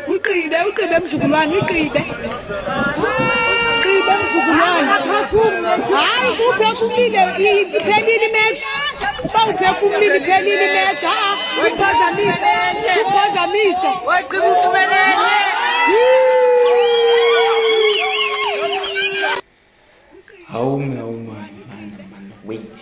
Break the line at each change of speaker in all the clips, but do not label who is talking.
Ugqibe, ugqibe mzukulwane, ugqibe. Gqibe mzukulwane. Hayi uphefumulile iphelile imatch. Uba uphefumulile iphelile imatch. Ha, suphazamisa. Suphazamisa.
Wagqiba uphumelele.
Awume awume mana mana wait.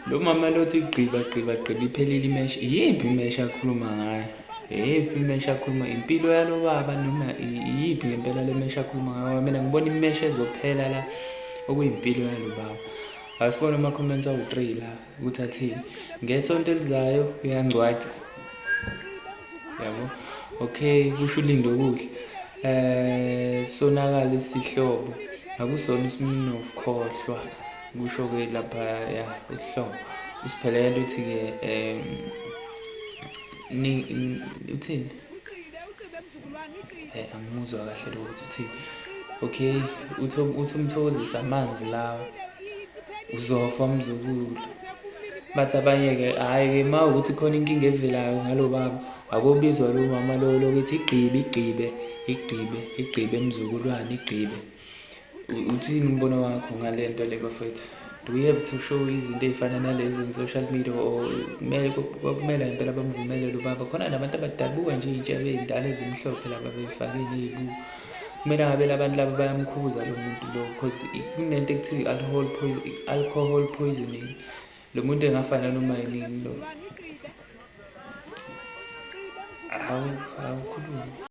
Lo mama lothi gqiba gqiba gqiba iphelile imesh. Iyiphi imesh akhuluma ngayo? Iyiphi imesh akhuluma impilo yalo baba noma iyiphi ngempela le mesh akhuluma ngayo? Mina ngibona imesh ezophela la okuyimpilo yalo baba. Asibone ama comments awu-3 la ukuthi athini. Ngesonto elizayo uyangcwatshwa. Yabo. Okay, kusho uLindokuhle. Eh sonakala isihlobo. Akusona isiminofu khohlwa. Kusho ke lapha ya usihlobo. Usiphelele uthi ke ni uthini? Eh angimuzwa kahle lo ukuthi uthini. Okay, uthi uthi umthokozisa amanzi lawa. Uzofa mzukulu. Bathi abanye-ke hhayi-ke uma ukuthi khona inkinga evelayo ngalo baba akobizwa lo mama lo lokuthi igqibe igqibe igqibe igqibe mzukulwane igqibe. Uthini umbono wakho ngale nto le bafethu? Do we have to show izinto ey'fana nalezi on social media or kumele kwakumele ngempela bamvumele lo baba? Khona nabantu abadala buka nje iy'ntshebe ey'ndala ezimhlophe laba bey'fakile iy'buko. Kumele ngabe labantu laba bayamkhuza lo muntu lo cause kunento ekuthiwa i-alcohol poison, alcohol poisoning. Lo muntu engafa nanoma yinini lo. Hawu, awukhulumi.